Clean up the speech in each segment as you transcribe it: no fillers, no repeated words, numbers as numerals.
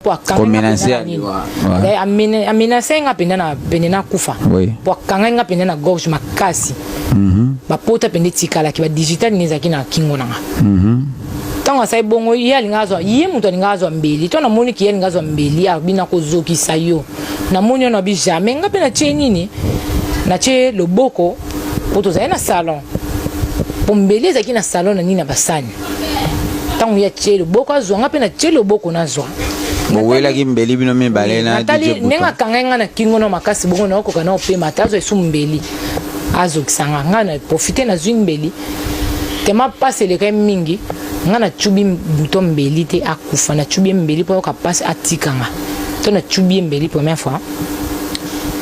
Po akanga amenace nga mpenza na pene nakufa, po akangai nga mpenza na gorge makasi. Bapota mpenza etikalaki, badigital nde ezalaki na kingo na nga. Ntango asali bongo, ye alinga azwa, ye moto alinga azwa mbeli. To namoni ki ye alinga azwa mbeli, abi nakozokisa yo. Namoni wana, abi jamais. Nga mpe natie nini, natie loboko, po tozali na salon, po mbeli ezalaki na salon na nini, na basani. Ntango ye atie loboko azwa, nga mpe natie loboko nazwa. Bowelaki mbeli bino mibale na Natali ndenge akangai nga na kingo na makasi bongo, naokoka na opema ata azwa esu mbeli azokisa nga. Nga na profite, nazwi mbeli tema, mpasi elekaki mingi. Nga nacubi Bouton mbeli te akufa. Nacubi ye mbeli mpo ayoka mpasi, atika nga. To nacubi ye mbeli première fois,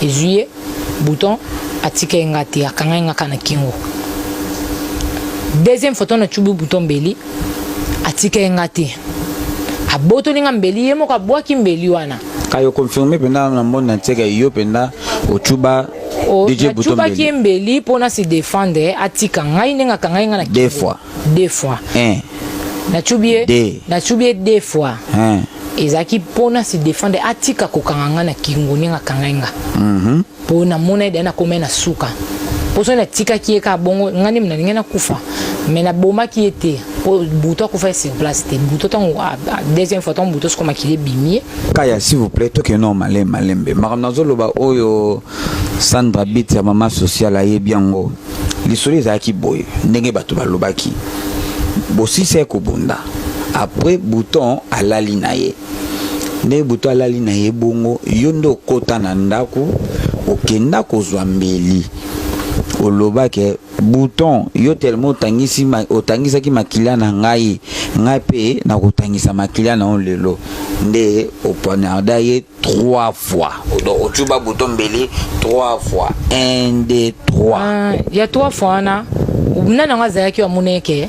ezwi ye Bouton, atika ye nga te, akangai nga kaka na kingo. Deuxième fois, to nacubi Bouton mbeli, atika ye nga te, abotoli nga mbeli, ye moko abwaki mbeli wana. Kayo confirme mpenza na monde entier ke yo mpenza ocuba DJ Bouton? Nacubaki ye mbeli mpo se défendre, atika ngai ndenge akangai nga na Deux fois? Deux fois. Un. Nacubi ye. Deux. Nacubi ye deux fois. Un. Ezalaki mpona se défendre, atika kokanga nga na kingo ndenge akangai nga, mpo namona ye deya nakomai na suka. Mpo soki natikaki ye kaka bongo, nga nde nalingi nakufa. Mais nabomaki ye te, mpo Buto akufa ye sur place te. Buto ntango deuxième fois, ntango Buto siko makili ebimi ye. Kaya, s'il vous plaît, tokende no malembe malembe. Makambo nazoloba oyo, Sandra Bit ya mama sociale ayebi yango. Lisolo ezalaki boye, ndenge bato balobaki: bosisa ye kobunda, après Bouton alali na ye. Ndenge Bouton alali na ye bongo, yo nde okota na ndako, okenda kozwa mbeli, olobaki: "Bouton, yo tellement otangisi otangisaki makila na ngai, ngai mpe nakotangisa makila na yo lelo." Nde opoignarda ye trois fois. Donc otuba Bouton mbeli trois fois, 1, 2, 3. Ah, ya trois fois wana, nani yango azalaki? Amona eke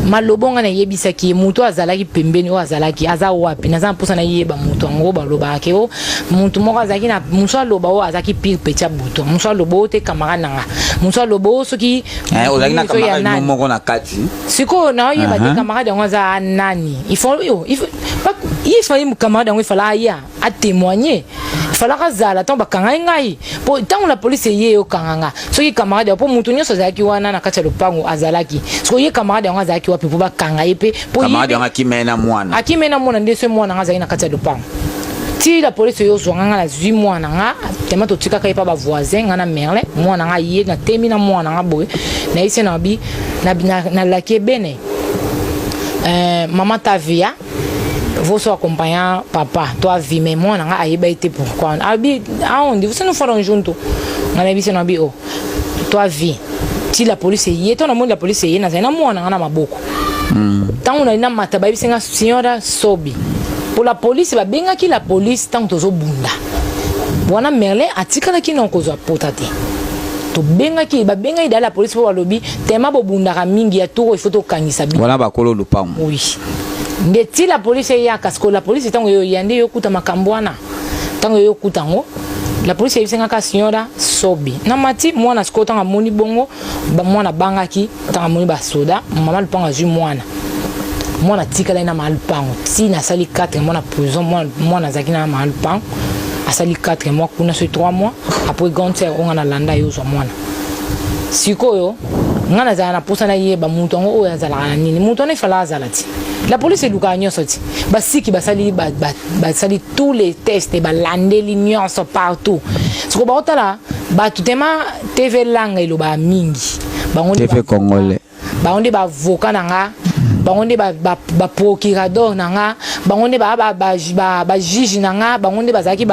maloba nga nayebisaki ye, moto azalaki pembeni oyo azalaki aza wapi? Naza na mposa nayeba moto yango. Balobaka ke o motu moko azalaki na mosu, aloba oyo azalaki pire petit ya Bouton. Mosu aloba oyo te, camarade na nga. Mosu aloba oyo soki Ozalaki na camarade no moko na kati? Sikoyo naoyeba te camarade yango aza nani. Il faut ye fai camarade yango ifala aya atémoigner, ifalaka azala ntango bakangai ngai, mpo ntango la polise eye okanga nga, soki camarade yango, mpo motu nyonso azalaki wana na kati ya lopango azalaki. Soki ye camarade yango azalaki wapi mpo bakanga ye mpe? Camarade yango akima na mwana. Akima na mwana nde. So mwana nga azalaki na kati ya lopango ti la polise oyo ozwanga nga, nazwi mwana nga tema, totikaka ye mpa bavoisin, nga na Merlin. Mwana nga ye natemi na mwana nga boye, nayesi na bi nalaki ebene mama tavia vou acompanhar papa to avi. Mais mwana nga ayeba ye te. Pourquoi abi aonde você não foram junto? Nga nayebi se na bi o to avi ti la police ye. To namoni la police ye, nazali na mwana nga na maboko. Ntango nali na mata, bayebisi nga: "Senhora, sobe." Po la police babengaki la police ntango tozobunda wana, Merlin atikalaki na kozwa pota te. Tobengaki, babengaki dala la police mpo balobi tema bobundaka mingi ya toko, il faut tokangisa bino. Wana bakolo lupango? Oui, nde ti la police eyaka. Sikoyo la police ntango eyoya, nde eyokuta makambo wana. Ntango eyokuta yango, la police eyebisi nga: "Senhora, sobe." Na mati mwana. Sikoyo ntango amoni bongo, mwana abangaki. Ntango amoni basoda, mama lupango azwi mwana. Mwana atikali na mama lupango ti nasali 4 mois na prison. Mwana azalaki na mama lupango, asali 4 mois kuna, soki 3 mois après, grande sœur onga nalanda ye ozwa mwana. Sikoyo nga nazala na mposa nayeba moto yango oyo azalaka na nini. Moto wana efala azala ti la police elukaka nyonso ti basiki basali basali tous les tests, balandeli nyonso partout. Sikoyo baotala bato tema TV Langa elobaka mingi bango. TV congolais. Bango nde baavocat na nga, bango nde baprocurador na nga, bango nde bajuge na nga, bango nde bazalaki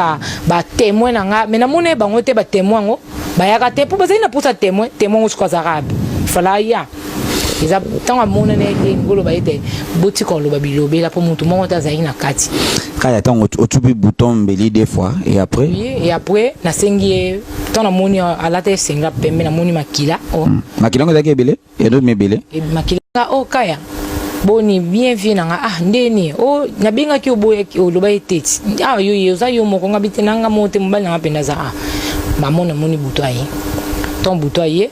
batémoin na nga. Mais namoni bango te, batémoin yango bayaka te, mpo bazali na mposa témoin. Témoin ngo siko azalaka abe, fala aya. Eza ntango amonani ete ngoloba ete botika koloba bilobela, mpo motu moko te azalaki na kati. Kaya, ntango otubi Bouton mbeli deux fois, et après? Oui, et après nasengi ye. Ntango namoni alata esenga pembe, namoni makila oh. Makila yango ezalaki ebele, edomi ebele? Makila o oh, kaya boni bien vie na nga. Ah, ndeni o nabengaki, oboyaki, oloba ye te ti ah yo ye oza yo moko. Nga bi te, nanga moko te, mobali nanga mpenza aza. Ah, bamoni, namoni butu aye. Ntango butu aye,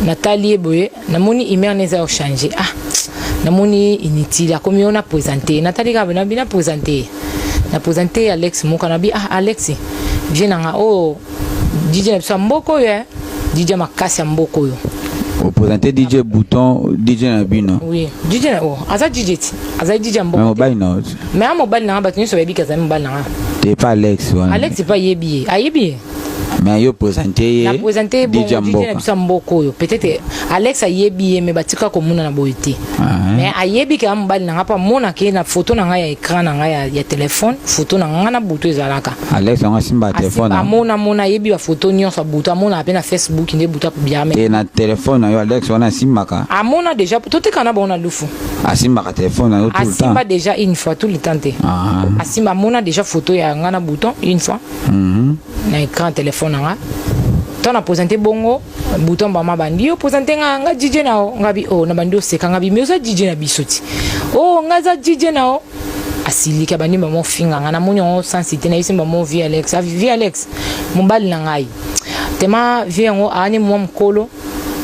natali ye boye, namoni humeur na eza ochange. Ah, namoni inutile, akomi yo na présente. Natali kaka boye, nabi na présente. Na présente Alex Moka, na bi ah Alex, vie na nga oyo, DJ na biso ya mboka oyo, eh. DJ makasi ya mboka oyo. Oprésente DJ Bouton, DJ na bino? Oui, DJ na oh, aza DJ ti, azali DJ ya me mboka te. Mobali na yo te? Mais a mobali na nga, bato nyonso bayebi ke azali mobali na nga. Te, pa Alex wana. Alex mpe ayebi ye, ayebi ye. Mais yo présente ye? Na présente ye DJ bongo ya DJ na mboka. biso ya mboka oyo. Peut-être Alex ayebi ye, mais batika komona na boye te. Ah, mais ayebi ke mobali na nga, mpo amonaka ye na photo na ngai ya écran na ngai ya téléphone, photo na ngai na butu ezalaka. Alex yango asimba telefone? Amona mona, ayebi bafoto nyonso ya butu, amonaka mpe na Facebook nde butu apubliaka, mais Te, na telefone na yo, Alex wana asimbaka? Amona déjà, toteka na bango na lufu. Asimbaka telefone na yo tout le temps? Asimba déjà une fois, tout le temps te. Ah. Asimba, amona déjà photo ya ngai na bouton une fois na écran téléphone na nga. Ntango na présente bongo bouton, bama bandi yo présente nga, nga DJ na yo, nga bi o na bandi oseka, nga bi mais oza DJ na biso ti o nga aza DJ na yo. Asiliki, abandi mama ofinga nga. Namoni yango sensibilité na ye, simba mo vie Alex, vie Alex mobali na ngai tema vie yango aani mwa mokolo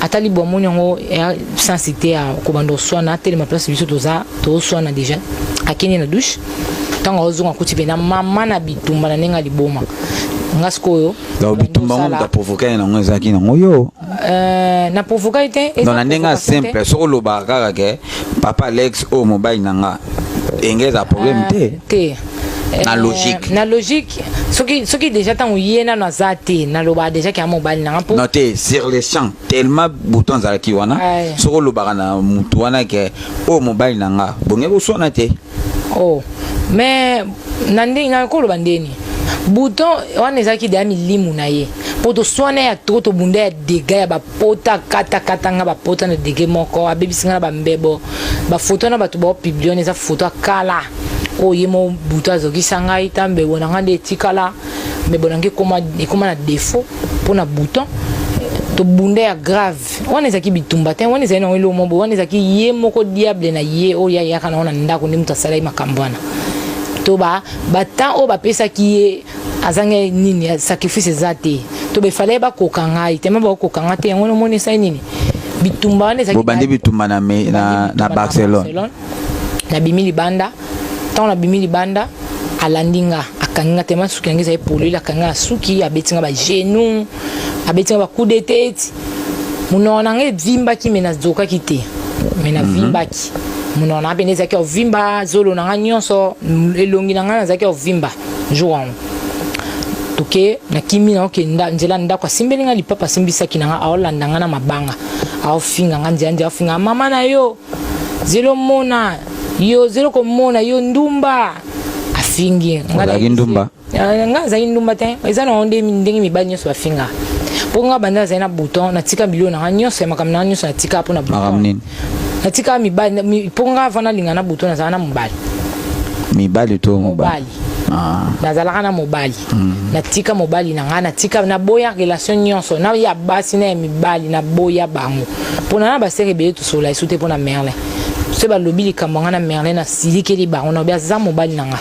atali bo amoni yango ya sensibilité ya kobanda oswana, atelema place biso toza tozoswana déjà, akende na douche. Ntango azozonga, akuti mpe na mama na bitumba na ndenge ya liboma. Nga sikoyo Donc bitumba ngo, moto aprovoka ye nango ezalaki nango yo? Na provoka ye te. Donc na ndenge ya simple, soki olobaka kaka ke papa Alex oyo mobali na nga, enge eza problème te? Te. Na logique. Na logique, soki déjà ntango ye nano aza te, nalobaka déjà ke ya mobali na nga mpo Non te, sur le champ, tellement bouton azalaki wana, soki olobaka na motu wana ke oyo mobali na nga, bonge boswana te? Oh, mais na ndenge nakoloba ndeni, bouton wana ezalaki deya milimu na ye, mpo toswana ya trop, tobunda ya dega ya bapota, katakata nga bapota na dege moko, abebisi nga na bambebo. Bafoto wana bato baopublie wana eza foto ya kala oyo ye mo butu azokisa ngai. Ta mbebo na ngai nde etikala, mbebo na ngai ekoma na défaut mpona bouton. Tobunda ya grave wana, ezalaki bitumba te, wana ezali nango eloko moko boye, wana ezalaki ye moko diable na ye oyo ayaka nango na ndako nde moto asalaki makambo wana. To batemps oyo bapesaki ye azangi nini, sacrifice eza te, to befale bakoka ngai tema, bakoka nga te. Yango nomoni esali nini, bitumba wana ezalaki. Bobandi bitumba na Barcelone? Nabimi libanda. Ntango nabimi libanda, alandi nga, akangi nga tema suki yango ezali polele, akangi nga na suki, abeti nga bagenou, abeti nga bacoup de tête. Monoko na nga evimbaki, mais nazokaki te, mais navimbaki. Monoko na nga pene ezalaki ovimba, zolo na nga nyonso, elongi na nga nazalaki ovimba jour yango. Toke, nakimi, naoke nzela ndako, asimbeli nga lipapa, asimbisaki na nga, aolanda nga na mabanga, aofinga nga nzela nzela, aofinga mama na yo, zelo mona yo, zelo komona yo ndumba, afingi. Ozalaki ndumba? Nga azali ndumba te, eza nango nde ndenge mibali nyonso bafinga. Mpo nga banda azali na bouton, natika biloko na nga nyonso ya makambo na nga nyonso, natika mpo na Makambo bouton. nini? Natika mibali, mpo nga avant nalinga na bouton, nazala na mobali. Mibali to mobali? Mobali. Ah. Nazalaka na mobali, natika mobali na ngai, natika, naboya relation nyonso na ya basi na ya mibali, naboya bango mpona na basere ebele. Tosola esu te mpona Merlin. So balobi likambo nga na Merlin, nasilikeli bango, naobi aza mobali na nga.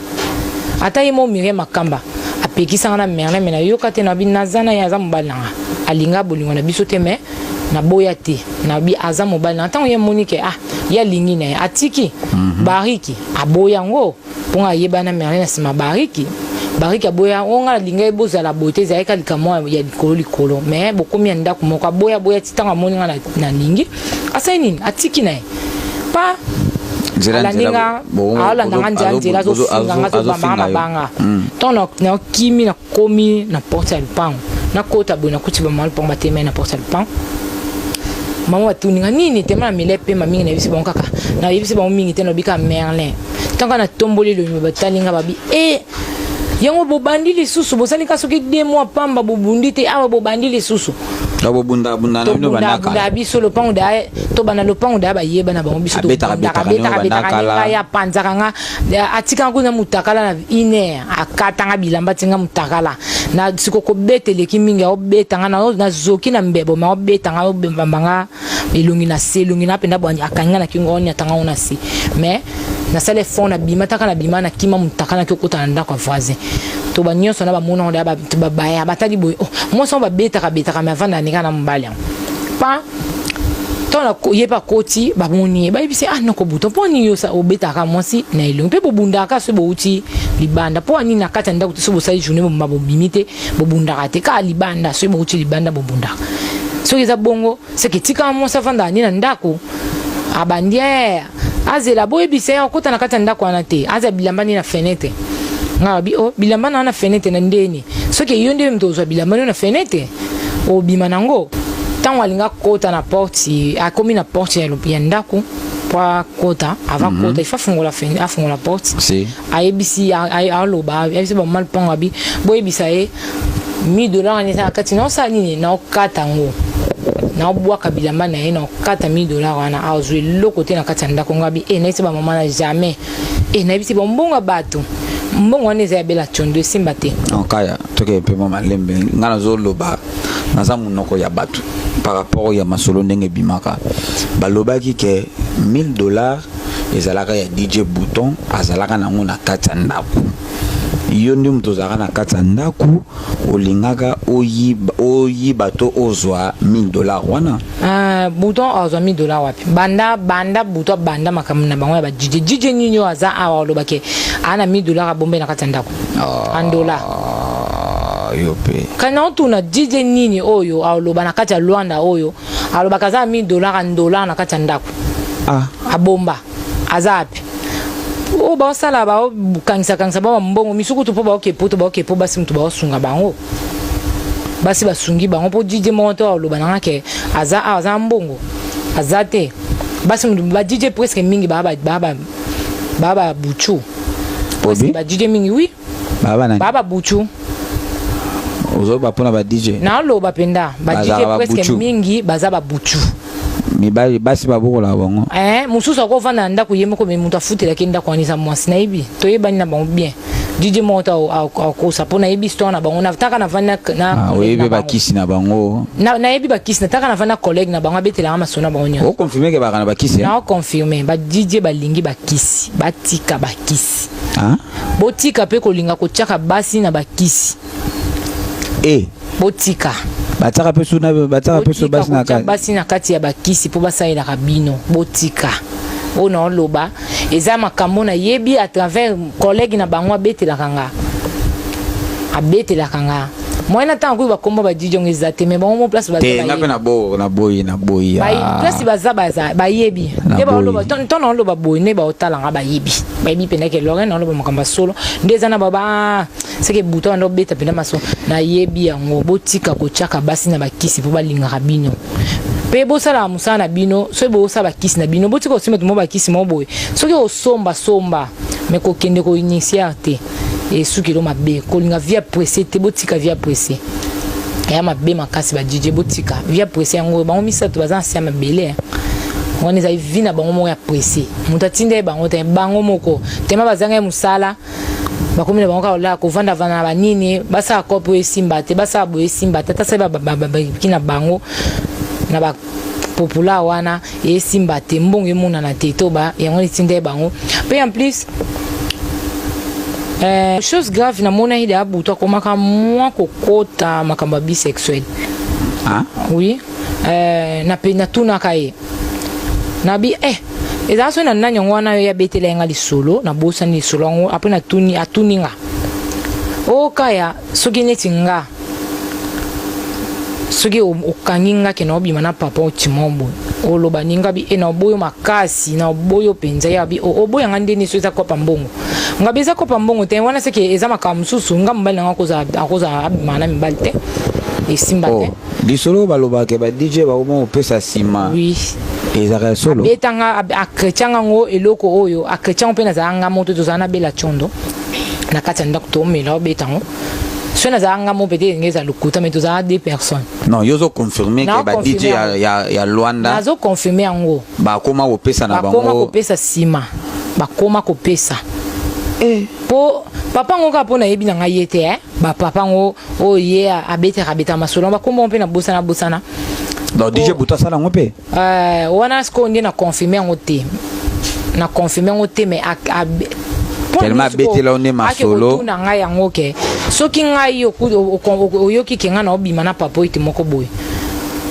Ata ye mo Miriam Makamba apekisanga na Merlin, mais nayoka te, nabi naza na ye, aza mobali na nga. Alinga bolingo na biso te, mais naboya te, nabi aza mobali na nga. Ntango ye moni ke ah, ye alingi na ye, atiki bariki, aboya yango mpo nga ayeba na Merlin na nsima. Bariki aboya o nga nalinga ye, bozala boye te, ezalaki likambo ya likolo likolo, mais bokomi ya ndako moko. Aboya, aboya ti ntango amoni nga nalingi, asali nini? Atiki na ye pa. Nzela Alandi nzela, nga, aolanda nga nzela nzela, azofinga nga, azobamba nga azofinga yo. mabanga. Ntango nakimi, nakomi na porte ya lupango, nakota boye, nakuti bamama lupango batelemi na porte ya lupango. Mama batuni nga nini, tema na mile pema mingi. Nayebisi bango kaka, nayebisi bango mingi te, nalobi kaka Merlin. Ntango natomboli elongi, batali nga, babi e yango bobandi lisusu, bosali ka soki 2 mois pamba, bobundi te awa, bobandi lisusu. Donc bobunda bunda na bino banda Tobunda kala? Biso lopango da, tobanda lopango da, bayeba na bango biso. Abetaka, Tobundaka, betaka nino abetaka, banda betaka kala. ngai, apanzaka nga, atikanga kuna mutakala na une heure, akatanga bilamba, atinga mutakala na siko kobeta eleki mingi, aobeta nga nazoki na mbebo, ma aobeta nga, aobamba nga elongi na se, elongi na mpenza bo akangi nga na kingo, aoniatanga ngo na se. Mais nasala effort, nabima, taka nabima, nakima mutakala, naki okota na ndako ya voisin. To banyonso na bamona ngo da babaya, batali boye, oh, mwasi ngo babetaka betaka, mais avanda nika na mobali yango pa. Ntango ye mpe akoti, bamoni ye, bayebisi: "Ah, noko Buto, mpo nini yo obetaka mwasi na elongi? Mpe bobundaka soki bouti libanda, mpo nini na kati ya ndako te? Soki bosali journée bomba, bobimi te, bobundaka te, kaka libanda? Soki bouti libanda, bobundaka. Soki eza bongo, seke etikaka mwasi avandaka nde na ndako." Abandi azela, boyebisa ye akota na kati ya ndako wana te, azela bilamba nde na fenêtre. Nga babi o bilamba na wana fenêtre na ndeni. Soki yo nde moto ozwa bilamba nde na fenêtre, obima nango. Ntango alinga kota na porte, akomi na porte ya ndako po akota, avant kota, il faut afungola afungola porte. Si. Ayebisi, aloba, ayebisi bamama lupango, abi boyebisa ye 1000 dollar wana eza na kati, naosala nini? Naokata yango, naobwaka bilamba na ye, naokata 1000 dollar wana, azwa eloko te na kati ya ndako. Ngabi e nayebisi bamama na jamais e nayebisi bambongo ya bato, mbongo wana eza ya Bela Tiondo, esimba te. Kaya, toke mpe mwa malembe. Ngai nazoloba, naza monoko ya bato par rapport ya masolo ndenge ebimaka. Balobaki ke 1000 dollars ezalaka ya DJ Bouton, azalaka nango na kati ya ndako. Yo nde moto ozalaka na kati ya ndako, olingaka oyiba, oyiba to ozwa 1000 dollars wana? Bouton azwa 1000 dollar wapi? Banda banda Bouton banda makambo na bango ya ba DJ, DJ nini oyo aza awa olobake aa na 1000 dollar abombe na kati ya ndako en dollar? Ah, yo mpe. Kana otuna DJ nini oyo aloba na kati ya Lwanda oyo alobaka aza na 1000 dollar en dollar na kati ya ndako? Ah. Abomba aza api? Oyo baosala, baokangisakangisa ba bambongo misukutu mpo baoke poto, baoke po basi moto baosunga bango, basi basungi bango, mpo DJ moko to aloba nanga ke aza awa, aza na mbongo, aza te. Basi moto ba DJ presque mingi baa babuchu. Obi? Ba DJ mingi, oui. Baa banani? Baa babuchu. Ozoba mpona ba DJ? Naoloba mpenza ba DJ. Bazalaka presque babuchu. Mingi baza babuchu. Mibali, basi babokolaka bango. Mosusu akovanda na ndako ye moko, me moto afutelaki ndako wana eza mwasi. Nayebi, toyebani na bango bien. DJ moko to akosa mpo nayebi histoire na bango. Taka navandi na Ah, collègue oyebi na bango. Bakisi na bango. Nayebi bakisi na taka navandi na collègue na bango, abetelanga masolo na bango nyonso. Oconfirme ke baka na bakisi, eh? Naoconfirme, ba DJ balingi bakisi. Batika bakisi. Ah? Botika mpe kolinga kotiaka basi na bakisi. E. Botika. Batiaka mpe su batiaka mpe su Botika basi na kotia kati. Basi na kati ya bakisi mpo basalelaka bino. Botika. Oyo naoloba eza makambo nayebi à travers collègue na bango, abetelaka nga, abetelaka nga. Moyen na ntango kuyi bakomba ba DJ ngo eza te, mais bango mo place baza Te, nga mpe bayebi. Na boyi Place baza, baza bayebi. Na Nde baoloba boyi. Ntango naoloba boye, nde baotalanga, bayebi, bayebi mpenza ke Lorraine naoloba makambo ya solo. Nde eza na baba seke buto wana obeta mpenza maso, nayebi yango. Botika kotiaka basi na bakisi mpo balingaka bino mpe bosalaka mosala na bino. Soki bosala bakisi na bino, botika kosimba tumo bakisi moko boye. Soki osomba, somba, mais kokende koinitier te, esuki elo mabe. Kolinga vie ya pressé te, botika vie ya pressé, eya mabe makasi. Ba DJ, botika vie ya pressé yango. Bango misato baza na se ya mabele wana, ezali vie na bango moko ya pressé. Moto atinda ye bango te, bango moko tema bazanga ye mosala, bakomi na bango kaka kolala, kovandavanda na banini, basala kope oyo esimba te, basala boye esimba te, ata sali baki na bango na bapopular wana esimba te, mbongo emonana te, to ba yango etinda ye bango mpe. En plus, chose grave, namonaki deya butu akomaka mwa kokota makambo ya bisexuel. Ah? Oui, nape natunaka ye, nabi ezala soki na nani yango wana oyo abetela ye nga lisolo, nabosani lisolo yango. Apres natuni, atuni nga okaya soki neti nga, soki okangi nga ke na obima na papa otima boye, oloba ninga bi e na oboyo makasi, na oboyo mpenza. Ya bi oboyanga ndeni? So eza kopa mbongo, nga bi eza kopa mbongo te wana, seke eza makambo mosusu. Nga mobali nanga akozala abima na mibali te, esimba te. Oh, lisolo balobaka ba DJ bakoma kopesa nsima. Oui. Ezalaka ya solo? Abetanga, akretianga yango eloko oyo akretiango mpe nazala nga moto, tozala na Bela Tiondo na kati ya ndako, tomela, obeta yango. Soki nazala nga mo, peut-être ndenge eza lokuta, mais tozala deux personnes. Non, yo ozoconfirme ke ba DJ ya Lwanda Nazoconfirme yango. bakoma kopesa na Bakoma bango? kopesa nsima, bakoma kopesa po papa ngo kaka mpo nayebi na ngai ye te, eh? Bapapa ngo oyo ye abetaka, abetaka masolo, bakombo mpe nabosana bosana. Donc DJ Buto asala yango mpe? Wana sikoyo nde na confirme yango te, na confirme yango te, mais Tellement abetela yo nde masolo. Akotuna ngai yango ke soki ngai oyoki ke ngai na obima na papa ete moko boye.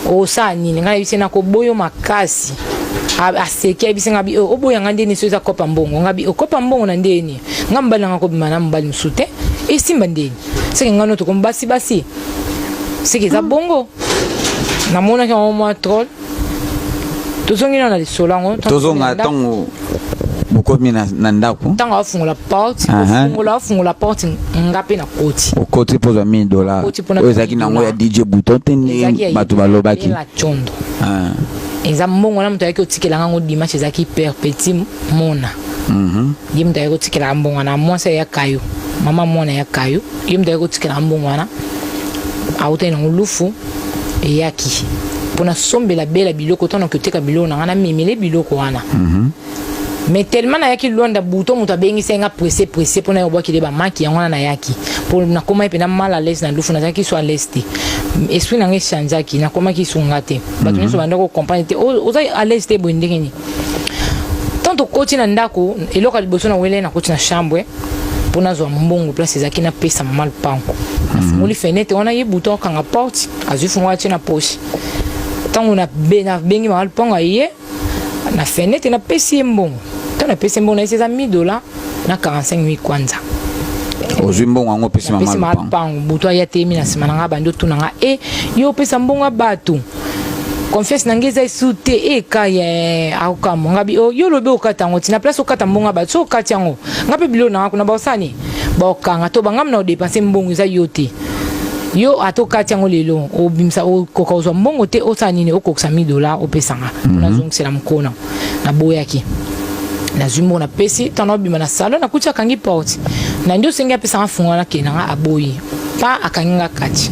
Osala nini? Ngai nayebisi ye nakoboyo makasi. Aseki, ayebisi ngai bi oboya ngai ndeni so eza kopa mbongo. Ngai bi okopa mbongo na ndeni? Ngai mobali nanga kobima na mobali mosusu te. Esimba ndeni? Seke ngai no tokomi basi basi. Seke eza bongo. Namonaki yango mwa troll. Tozongi na lisolo yango. Tozonga ntango bokomi na ndako. Ntango afungola porte, afungola afungola porte, nga mpe nakoti. Okoti mpo ozwa 1000 dollars oyo ezalaki nango ya DJ Bouton te nde bato balobaki. Condo. Eza mbongo na moto ayaki kotikela ngango dimanche, ezalaki père petit mona. Ye moto ayaki kotikela mbongo wana, mwasi ya kayo, mama mwana ya kayo, ye moto ayaki kotikela mbongo wana, autaki nango lufu, eyaki mpona sombela bela biloko ntango nakoteka biloko na ngai, namemele biloko wana. Mais tellement nayaki Luanda buto, moto abengisi nga pressé pressé mpona yobwakile bamaki yango wana. Nayaki mpo nakomaki mpena mal à l'aise na lufu, nazalaki so à l'aise te, esprit na ngai echangeaki, nakomaki sunga te. Bato nyonso banda kocomprendre te, oza à l'aise te boye ndenge nini? Tant tokoti na ndako, eloko ya liboso na wele, nakoti na chambre mpo nazwa mbongo place ezalaki, napesa mama lupango. Nafungoli fenêtre wana, ye buto akanga porte, azwi fungo, atie na poche. Ntango nabengi mama lupango, aye na fenêtre, napesi ye mbongo. Ntango napesi ye mbongo, nayesi eza 1000 dollar na 45 000 kwanza. Ozwi mbongo yango, opesi mama lupango. Lupango butu aya teyemi na nsima na nga, bandi otuna nga e yo opesa mbongo ya bato, confiance na ngai eza esu te. Ekaya akokamwa nga bi yo olobi okata yango ntina place okata mbongo ya bato, so okati yango nga mpe biloko na nga kuna baosani baokanga to bangami na odépenser mbongo eza yo te. Yo ata okati yango lelo, obimisa, okoka ozwa mbongo te, osala nini? Okokisa 1000 dollar opesanga mpona azongisela mokona. Naboyaki, nazwi mbongo, napesi. Ntango naobima na salon, nakuti akangi porte na ndi. Osengi apesanga fungola, nakende nanga, aboyi pa, akangi nga kati,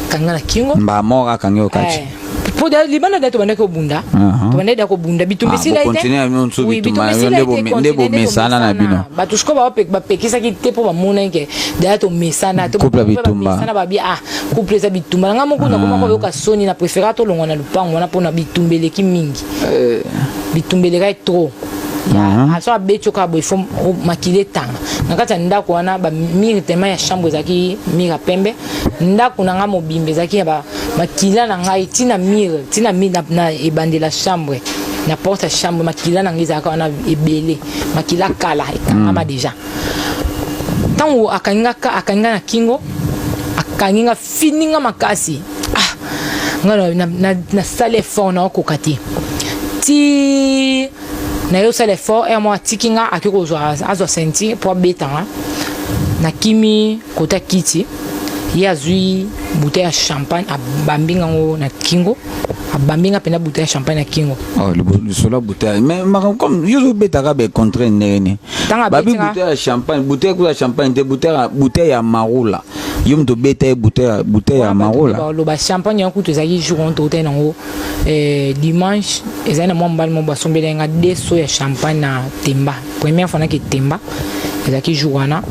akangi nga na kingo. Mbamoko akangi yo kati? Po libanda da tobandaki kobunda, tobandaki da kobunda, bitumba esila. Nde bomesana na bino. Bato sikoyo bapekisaki te mpo bamonaki ke daya tomesana. Couple bitumba. Babi ah, couple eza bitumba na ngai moko, nakoma koyoka soni, na préféra tolongwa na lupango wana mpona bitumba eleki mingi, bitumba elekaki trop. So abeti yo kaka boye, fo makili etanga na kati ya ndako wana. Bamurs tema ya chambre ezalaki mur ya pembe. Ndako na ngai mobimba ezalaki ya makila na ngai, ntina mur, ntina na ebandela chambre, na porte ya chambre, makila na ngai ezalaka wana ebele, makila kala ekangama déjà. Ntango akangi nga, akangi nga na kingo, akangi nga, fini nga makasi. Ah, nga nasali effort, naokoka te, ti naye osala effort ere moko, atiki nga, ake kozwa, azwa ceinture mpo abeta nga. Nakimi kota kiti, ye azwi bouteille ya champagne, abambi ngango na kingo, abambi nga mpenza bouteille ya champagne na kingo. Oh, lisolo ya bouteille, mais makambo comme yo ozobetaka bacontre ndenge nini? Babi bouteille ya champagne, bouteille kuza champagne te, bouteille ya marula. Yo moto obeta ye bouteille ya marula. Baloba champagne yango kutu ezalaki jour wana tokutani nango dimanche, ezali na mwa mobali moko basombeli nga deux seaux ya champagne na Temba. Première fois naki Temba ezalaki jour wana.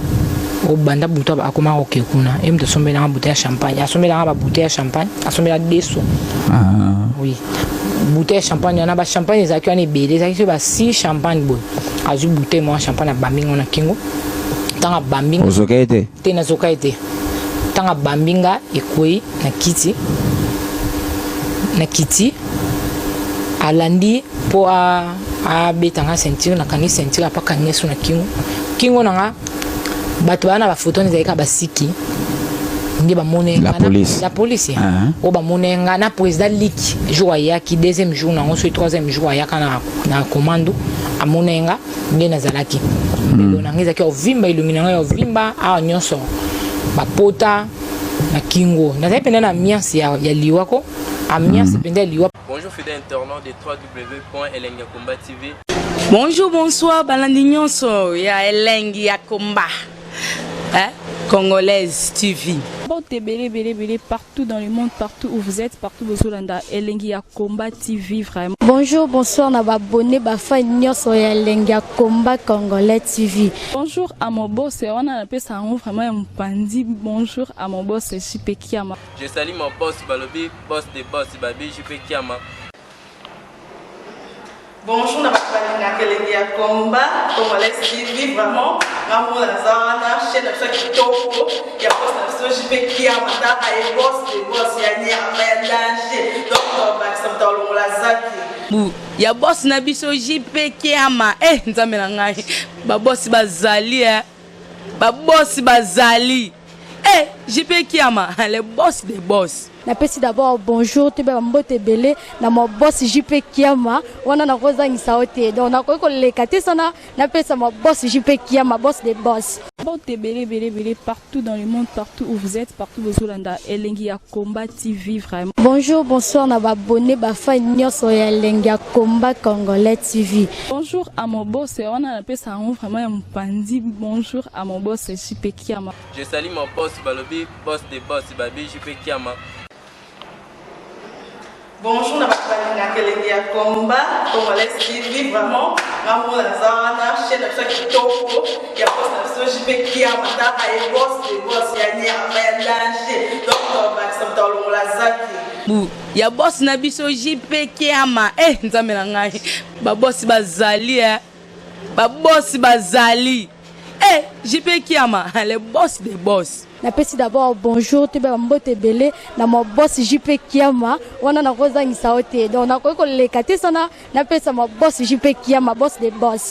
Obanda butu akoma koke kuna, ye moto asombelanga bouteille ya champagne, asombelanga babouteille ya champagne, asombela deux seaux. Ah. Oui, bouteille ya champagne wana, bachampagne ezalaki wana ebele, ezalaki so ba six champagne boye. Azwi bouteille moko ya champagne, abambi ngo na kingo. Ntango abambi nga, ozoka ye te? Te, nazoka ye te. Ntango abambi nga, ekwei na kiti, na kiti, alandi mpo abeta nga ceinture, nakangi ceinture, apa akangi so na kingo, kingo na nga. Bato baa na bafoto wana, ezalaki kaka basiki nde bamoni. La police. La police oyo bamoni nga na président liki jour ayaki, deuxième jour nango, soki troisième jour ayaka na commando, amoni nga nde nazalaki mbelo na ngai ezalaki ovimba, elongi na ngai ovimba awa nyonso, bapota na kingo, nazali mpenza na ambiance ya liwa ko, ambiance mpenza ya liwa. Bonjour fidèles internautes de www.elengakomba TV. Bonjour, bonsoir, balandi nyonso ya Elengi ya Komba, hein? Congolaise TV. Porte ebele ebele ebele partout dans le monde, partout où vous êtes, partout bozolanda Elengi ya Combat TV vraiment. Bonjour, bonsoir na babone bafan nyonso ya Elengi ya Combat Congolais TV. Bonjour à mon boss, wana napesa yango vraiment ya mopandi. Bonjour à mon boss JP Kiama. Je salue mon boss Balobi, boss de boss Babi JP Kiama. Bonjour na bato balingaka Elengi ya Combat Congolais TV. Vraiment, ngambo naza wana, chaîne na biso ya kitoko ya boss na biso JP Kiama, taka ye boss de boss ya nyama ya danger. Donc alongola zaki. Bu ya boss na biso JP Kiama. Eh, nzambe na ngai, babosi bazali, eh. Babosi bazali, eh, JP Kiama, le boss des boss. Napesi d'abord bonjour, toyeba bambote ebele na ma boss JP Kiama. Wana nakozangisa yo te, donc nakoki koleka te sana napesa ma boss JP Kiama, boss de boss. Mbote ebele ebele ebele partout dans le monde, partout où vous êtes, partout bozolanda Elengi ya Combat TV vraiment. Bonjour, bonsoir na baabonnés, bafans nyonso ya Elengi ya Combat Congolais TV. Bonjour à mon boss, wana napesa yango vraiment ya mopanzi. Bonjour à mon boss JP Kiama. Je salue mon boss, balobi boss de boss, babi JP Kiama. Bonjour na bato balingaka Elengi ya Combat Congolais TV. Vraiment, nga moko naza wana, chaîne na biso ya kitoko ya boss na biso JP Kiama. Taka ye, boss de boss ya nyama ya danger, donc bakisa moto alongola zaki. Bu ya boss na biso JP Kiama. Eh, nzambe na ngai, babosi bazali, eh. Babosi bazali, eh, JP Kiama, le boss des boss. Napesi d'abord bonjour, toyeba bambote ebele na ma boss JP Kiama. Wana nakozangisa yo te, donc nakoki koleka te sana napesa ma boss JP Kiama, boss de boss.